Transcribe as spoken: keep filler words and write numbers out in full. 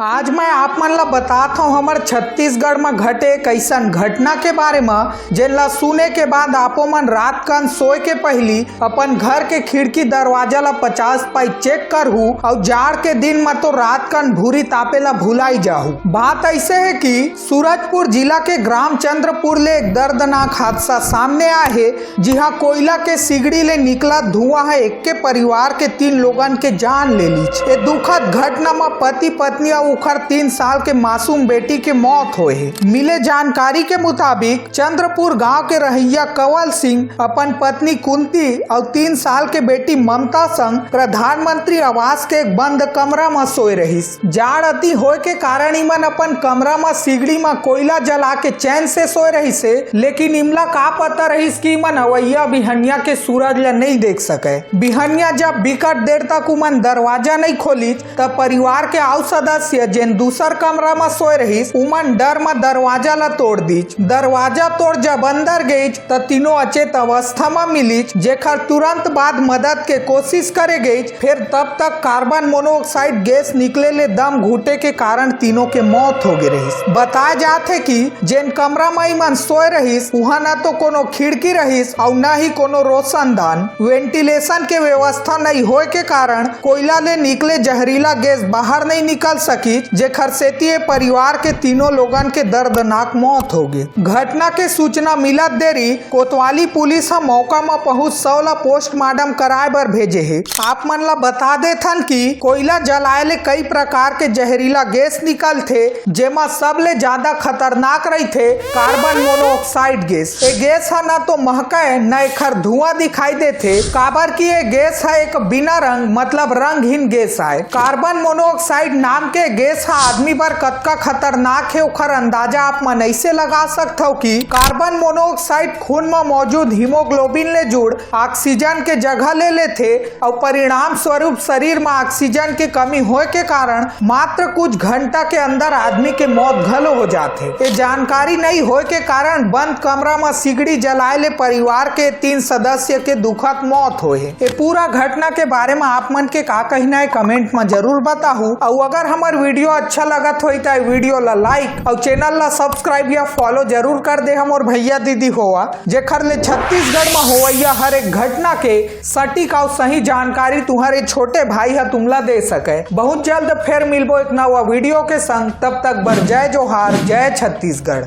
आज मैं आप मन ला बतात हौं हमर छत्तीसगढ़ म घटे एक अइसन घटना के बारे म, जेन ला सुने के बाद आपो मन रात कन सोए के पहिली अपन घर के खिड़की दरवाजा ला पचास पाई चेक करहू अउ जाड़ के दिन म तो रात कन भूरी तापे ला भुलाई जाहू। बात अइसे हे कि सूरजपुर जिला के ग्राम चंद्रपुर ले एक दर्दनाक हादसा सामने आए हे, जिहां कोयला के सिगड़ी ले निकला धुआं ह एक के परिवार के तीन लोगन के जान ले लीच। ए दुखद घटना म पति पत्नी अउ उखर तीन साल के मासूम बेटी के मौत होए हे। मिले जानकारी के मुताबिक चंद्रपुर गांव के रहइया कंवल सिंह अपन पत्नी कुंती अउ तीन साल के बेटी ममता संग प्रधानमंत्री आवास के एक बंद कमरा म सोए रहिस। जाड़ अति होए के कारण इमन अपन कमरा म सिगड़ी म कोयला जला के चैन से सोए रहिस हे, लेकिन इमला का पता रहिस कि इमन अवइया बिहनिया के सूरज ल नइ देख सकय। बिहनिया जब बिकट देर तक उमन दरवाजा नइ खोलिच, त परिवार के आउ सदस्य, जेन दूसर कमरा म सोए रहिस, उमन डर म दरवाजा ल तोड़ दीच। दरवाजा तोड़ जब अंदर गईच, त तीनों अचेत अवस्था म मिलिच, जेखर तुरंत बाद मदद के कोशिश करे गईच। फेर तब तक कार्बन मोनोऑक्साइड गैस निकले ले दम घुटे के कारण तीनों के मौत हो गे रहिस। बताए जात हे कि जेन कमरा म इमन सोए रहिस, उहां न तो कोनो खिड़की रहिस अउ न ही कोनो रोशनदान। वेंटिलेशन के व्यवस्था नइ होए के कारण कोयला ले निकले जहरीला गैस बाहर नइ निकल सकिस, जेखर सेती ए परिवार के तीनों लोगन के दर्दनाक मौत हो गे। घटना के सूचना मिलत देरी कोतवाली पुलिस ह मौका म पहुंच शव ल पोस्टमार्टम कराए बर भेजे हे। आप मन ल बता देथन कि कोयला जलाए ले कई प्रकार के जहरीला गैस निकलथे, जेमा सबले ज्यादा खतरनाक रहिथे कार्बन मोनोऑक्साइड गैस। ए गैस ह न तो महकय, न एखर धुआं दिखाई देथे, काबर कि ए गैस ह एक बिना रंग, मतलब रंगहीन गैस आय। कार्बन मोनोऑक्साइड नाम के गैस ह आदमी बर कतका खतरनाक हे, ओखर अंदाजा आप मन अइसे लगा सकथव कि कार्बन मोनोऑक्साइड खून म मौजूद हीमोग्लोबिन ले जुड़ ऑक्सीजन के जगह ले लेथे अउ परिणाम स्वरूप शरीर म ऑक्सीजन के कमी होए के कारण मात्र कुछ घंटा के अंदर आदमी के मौत घलो हो जाथे। ये जानकारी नइ होए के कारण बंद कमरा म सिगड़ी जलाए ले परिवार के तीन सदस्य के दुखद मौत होए हे। ये पूरा घटना के बारे म आप मन के का कहना हे, कमेंट म जरूर बताहू। अउ अगर हमर वीडियो अच्छा लगत होई त वीडियो ला लाइक अउ चैनल ला सब्सक्राइब या फॉलो जरूर कर दे हमर भैया दीदी होवा, जेखर ले छत्तीसगढ़ म होवइया हर एक घटना के सटीक अउ सही जानकारी तुम्हारे छोटे भाई ह तुमला दे सके। बहुत जल्द फेर मिलबो एक नवा वीडियो के संग, तब तक बर जय जोहार, जय छत्तीसगढ़।